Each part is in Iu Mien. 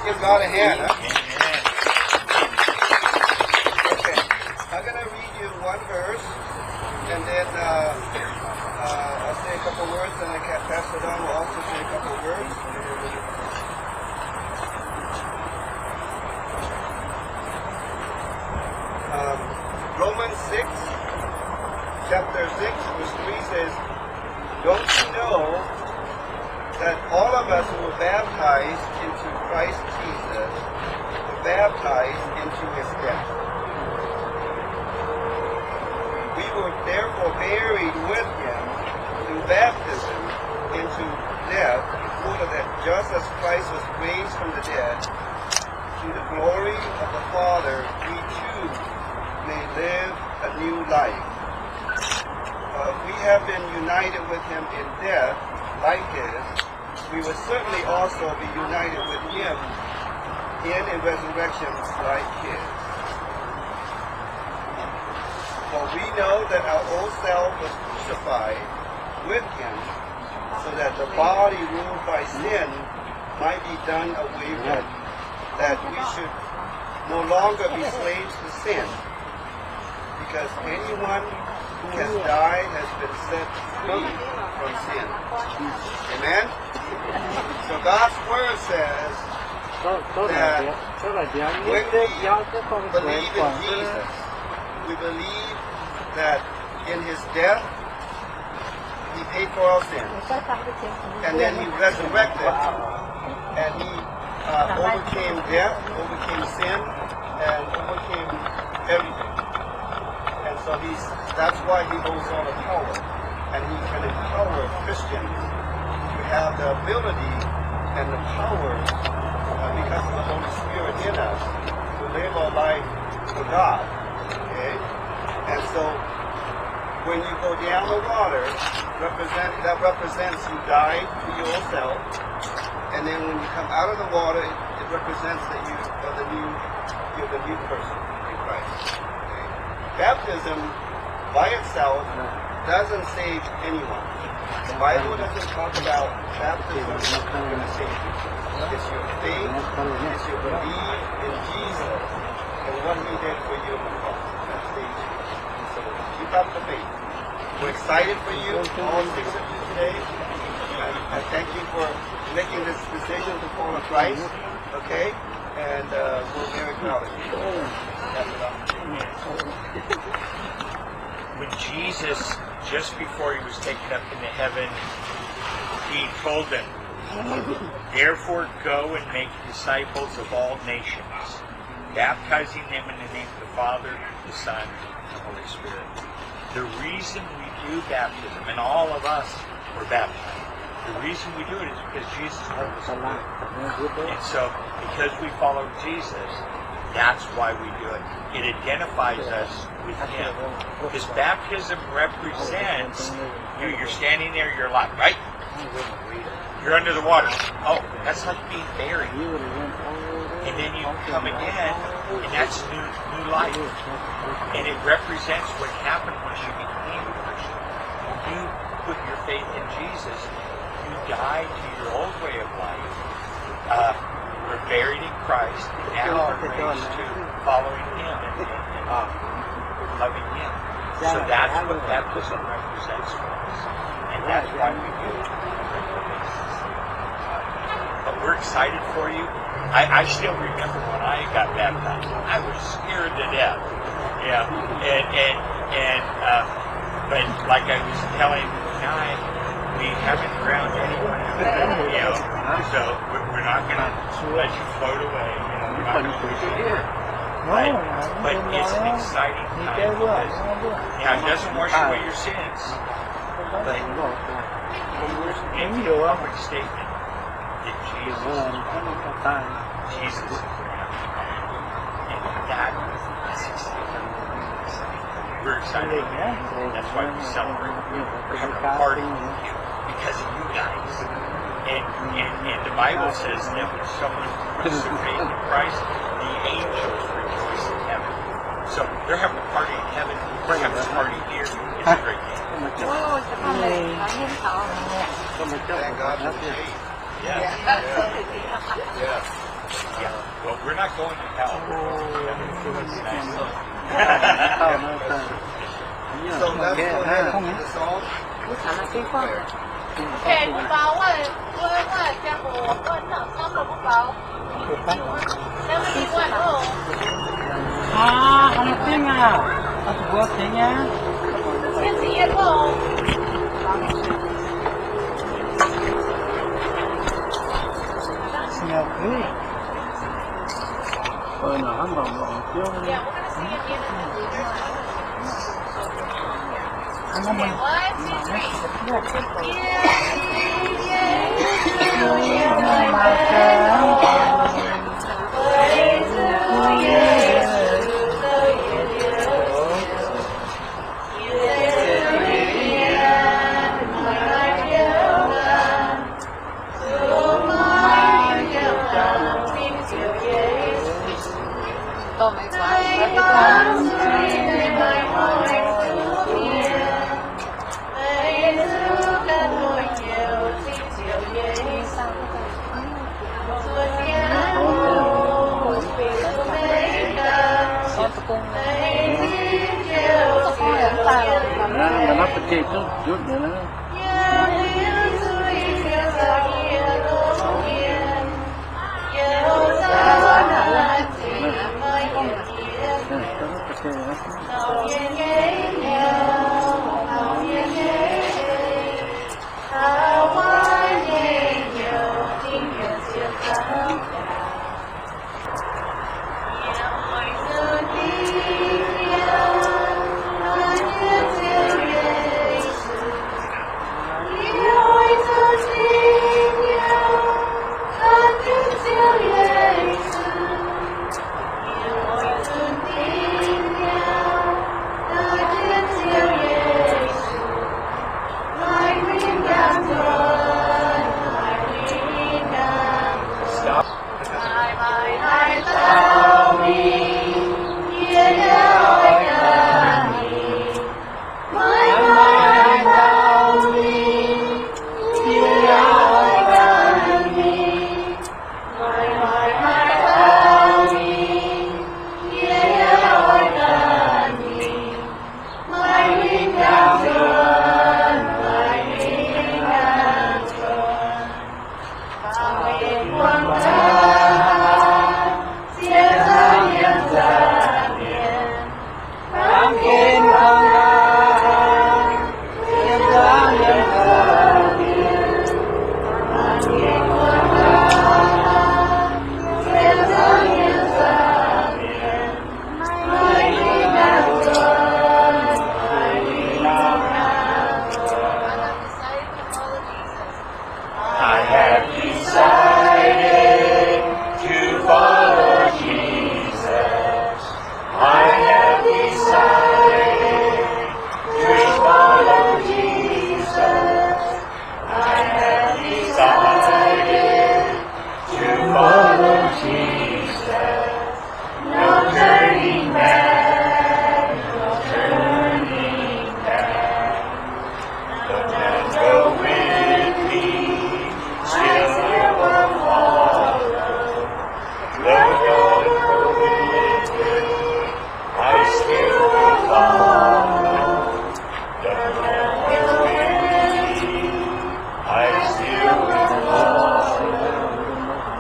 Give God a hand, huh? Okay. I'm gonna read you one verse, and then, uh, uh, I'll say a couple words, and I can, Pastor Don will also say a couple words. Um, Romans six, chapter six, verse three says, "Don't you know that all of us who were baptized into Christ Jesus were baptized into his death? We were therefore buried with him through baptism into death, in order that just as Christ was raised from the dead through the glory of the Father, we too may live a new life. Uh, we have been united with him in death like his, we will certainly also be united with him in a resurrection like his. For we know that our old self was crucified with him, so that the body ruled by sin might be done away with, that we should no longer be slaves to sin, because anyone who has died has been set free from sin." Amen? So God's word says that when we believe in Jesus, we believe that in his death, he paid for our sins. And then he resurrected. And he, uh, overcame death, overcame sin, and overcame everything. And so he's, that's why he holds all the power. And he can empower Christians to have the ability and the power, uh, because of the Holy Spirit in us, to live our life for God. Okay? And so when you go down the water, represent, that represents you died to your old self. And then when you come out of the water, it, it represents that you are the new, you're the new person in Christ. Okay? Baptism by itself doesn't save anyone. The Bible doesn't talk about baptism as going to save you. It's your faith, it's your belief in Jesus and what he did for you on the cross. That saves you. So keep up the faith. We're excited for you, all six of you today. And I thank you for making this decision to follow Christ, okay? And, uh, we're very proud of you. That's it. When Jesus, just before he was taken up into heaven, he told them, "Therefore go and make disciples of all nations, baptizing them in the name of the Father, the Son, and the Holy Spirit." The reason we do baptism, and all of us were baptized, the reason we do it is because Jesus told us to do it. And so, because we follow Jesus, that's why we do it. It identifies us with him. Because baptism represents you. You're standing there, you're alive, right? You're under the water. Oh, that's like being buried. And then you come again, and that's new, new life. And it represents what happened once you became a Christian. When you put your faith in Jesus, you die to your old way of life. Uh, we're buried in Christ, and now we're raised to following him and, and, and loving him. So that's what baptism represents for us. And that's why we do it on a regular basis. But we're excited for you. I, I still remember when I got baptized. I was scared to death. Yeah. And, and, and, uh, but like I was telling Nye, we haven't drowned anyone. You know, so we're, we're not gonna let you float away. You know, we're not gonna push you. But, but it's an exciting time because, yeah, it doesn't wash away your sins, but it's a public statement that Jesus is my Lord. Jesus is my Lord. And that is exciting. We're excited. That's why we celebrate. We're having a party because of you guys. And, and, and the Bible says that when someone puts their faith in Christ, the angels rejoice in heaven. So they're having a party in heaven. We're having a party here. It's a great day. Thank God for the change. Yeah. Yeah. Yeah. I have decided to follow Jesus. I have decided to follow Jesus. I have decided to follow Jesus. No turning back, no turning back. The Lord go with me, still I will follow. The Lord go with me, I still will follow. The Lord go with me, I still will follow.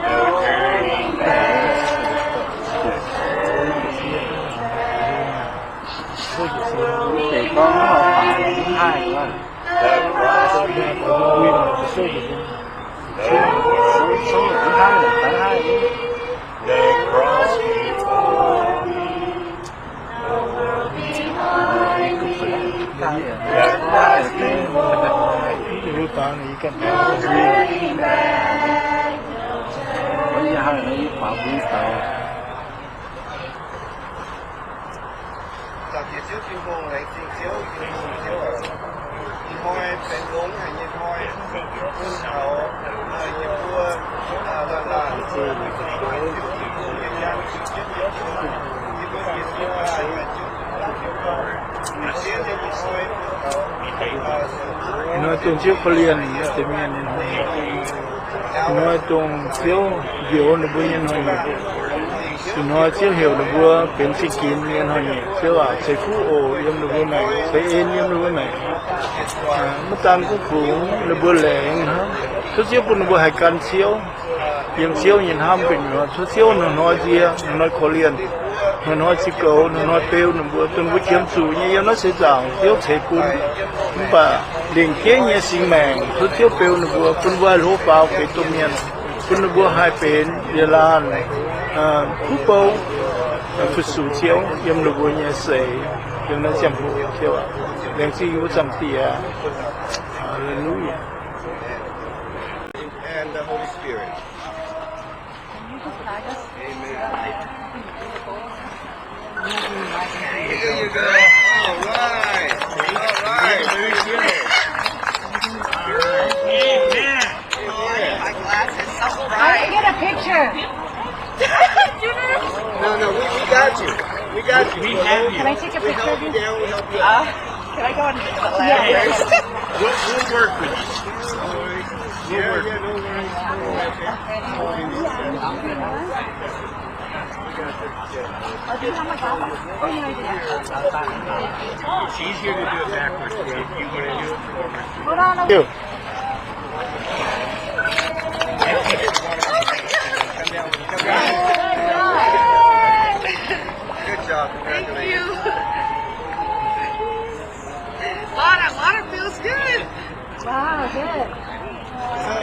No turning back, no turning back. Deix gorngv mv haih mv haih wuov. The cross before me. The world before me. The cross before me. The world behind me. The cross before me. No turning back. No turning back. Daux jiex Ziouv Tin-Hungh, laengz zingh Ziouv, Tin-Hungh Ziouv aac. Ih hnoi benx longx haic nyei hnoi, bun taux yie mbuo laanh laanh zuqc benx Ziouv Tin-Hungh nyei jauv, Ziouv jienv nyei jauv, yie mbuo bieqc Ziouv daaih, Ziouv Tin-Hungh Ziouv gauh. Ih hnoi dongh Ziouv korv-lienh deix mienh nyei hnoi. Ih hnoi dongh Ziouv njoux ninh mbuo nyei hnoi. Ih hnoi Ziouv heuc ninh mbuo benx zingh ginx nyei hnoi-nyeic, Ziouv aac, ceix fuqv oc yiem ninh mbuo maengc, ceix en yiem ninh mbuo maengc. Maiv daan gorngv kungx ninh mbuo laengz hnangv. Tov Ziouv bun ninh mbuo haih gan Ziouv, yiem Ziouv nyei hnamv gu'nyuoz. Tov Ziouv hnoi-hnoi nzie, hnoi-hnoi korv-lienh, hnoi-hnoi ziux goux, hnoi-hnoi beu ninh mbuo, dongh ninh mbuo qiemx zuqc nyei yiem naaiv seix zaangc Ziouv ceix bun. Mv baac lingc jeiv nyei singx maengc, tov Ziouv beu ninh mbuo, bun mbuo haih hlo faaux benx domh mienh, bun ninh mbuo haih benx yietc laanh kuv bou, fu-sux Ziouv yiem ninh mbuo nyei seix, yiem naaiv ziangh hoc Ziouv aac. Laengz zingh yie mbuo Zaangc Diex. Hallelujah. And the Holy Spirit. Amen. There you go. All right. All right. Very good. Amen. Amen. My glasses so bright. Get a picture. No, no, we, we got you. We got you. We have you. Can I take a picture of you? We'll help you down. We'll help you out. Uh, can I go on the left? Yes. We'll, we'll work with you. We'll work with you. Yeah, yeah, no worries. It's easier to do it backwards if you want to do it forward. Hold on. Good job. Congratulations. Thank you. Water, water feels good. Wow, good. So,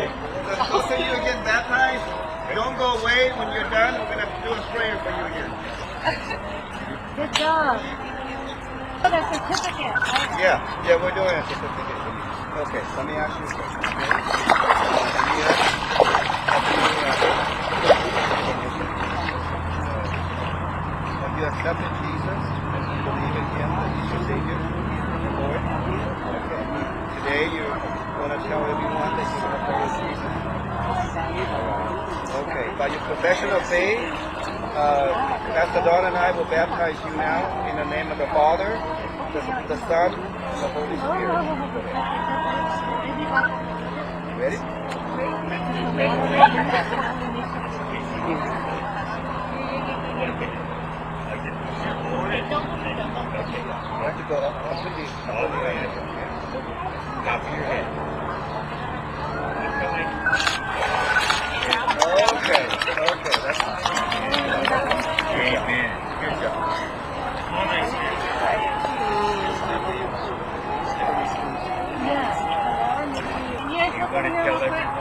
so, so you get baptized. Don't go away. When you're done, we're gonna do a prayer for you again. Good job. Oh, the certificate, right? Yeah, yeah, we're doing a certificate for you. Okay, let me ask you a question, okay? Have you, uh, have you, uh, have you accepted Jesus and you believe in him as your Savior and Lord? Okay. Today you want to tell everyone that you want to follow Jesus? Okay. By your profession of faith, uh, Pastor Don and I will baptize you now in the name of the Father, the, the Son, and the Holy Spirit. Ready? You have to go up, up with the Top of your head. Okay, okay, that's, amen. Good job. You want to tell everyone?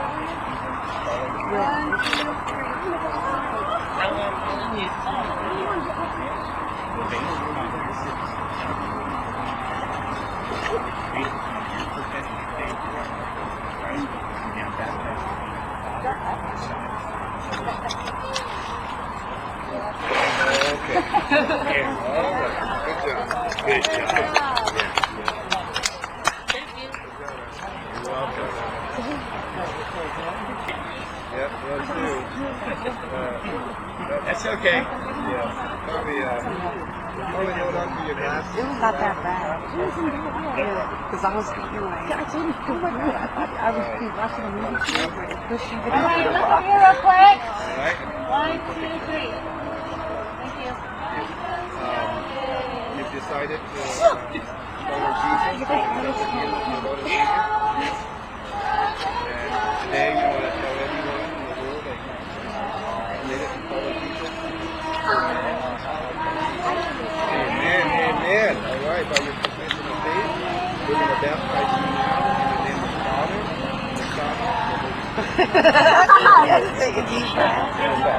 Okay. All right. Good job. Good job. You're welcome. Yep, love too. Uh, that's okay. Yeah. Probably, uh, probably hold on to your glasses. It was not that bad. Yeah, 'cause I was, you know, I, I was watching a movie too, where they push you to the All right, look up here real quick. All right. One, two, three. Thank you. Um, you've decided to, uh, follow Jesus. You've accepted him as your Lord and Savior. And today you want to tell everyone in the world that you committed to follow Jesus. Amen, amen. All right, by your profession of faith, we're gonna baptize you now in the name of the Father, the Son, and the Holy Spirit. Take a deep breath. And, uh,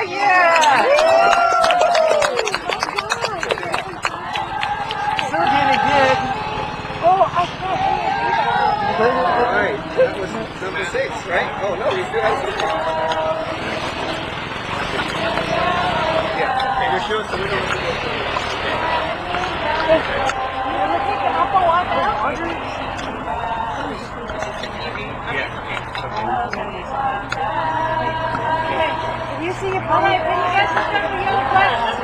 yeah. Still did it good. Oh, I can't do it either. All right, that was number six, right? Oh, no, we still have some. Yeah, okay, you're sure, so we don't have to go through it. You wanna take an apple walk out? Yeah. Can you see your phone? All right, when you guys look at the yellow flags.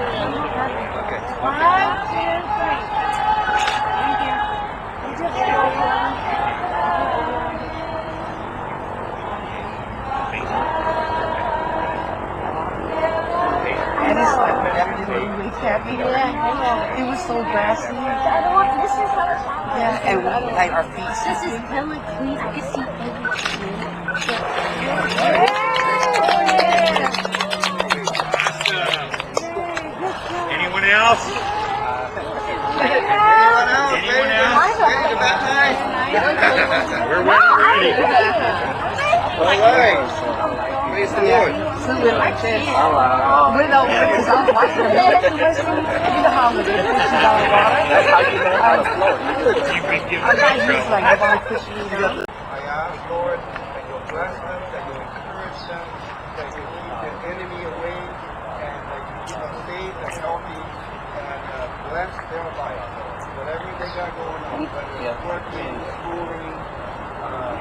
Okay. One, two, three. Thank you. You just go. Thank you. Happy. Yeah, I know. It was so grassy. Yeah, and we, like, our feet. This is hella clean. I can see everything. Anyone else? Anyone else? We're ready. All right. Praise the Lord. We're not, we're not, you know how it is. That's how you know how to flow. You can give it a try. I ask, Lord, that you'll bless them, that you'll encourage them, that you'll keep the enemy away, and that you'll keep them safe and healthy, and, uh, bless their life. Whatever they got going on, whether it's working, schooling, uh,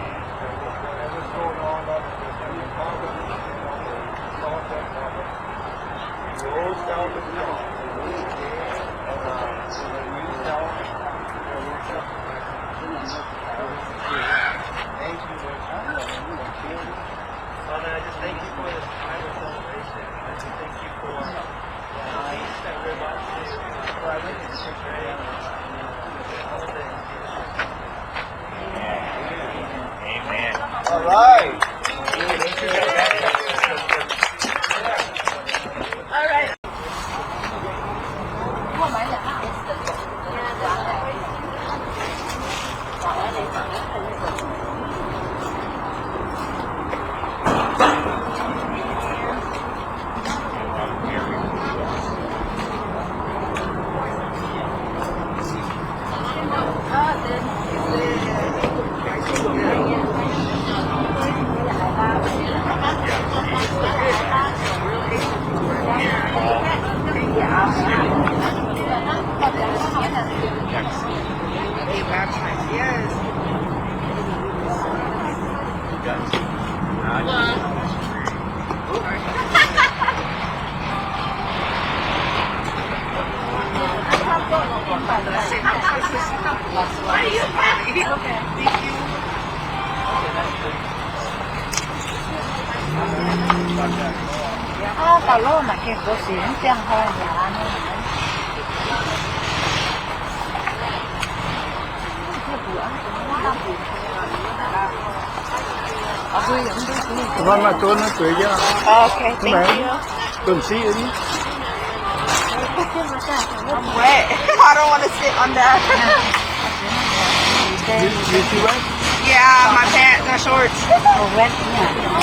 whatever's going on, Lord, if there's any problems, you know, solve that problem. You always tell them, and, uh, when you tell them, Thank you, Lord. Father, I just thank you for this time of celebration. I just thank you for the peace that we're about to, uh, celebrate and portray and all of it in Jesus' name. Amen. All right. All right. Yes. Auv gauh loh naaic gengh gox sic mv ziangh hnoi aqv. Mv baac maaih don naaiv zueiz jienv. Okay, thank you. Don't see any. I'm wet. I don't want to sit on that. You, you too wet? Yeah, my pants, my shorts. Oh, wet, yeah.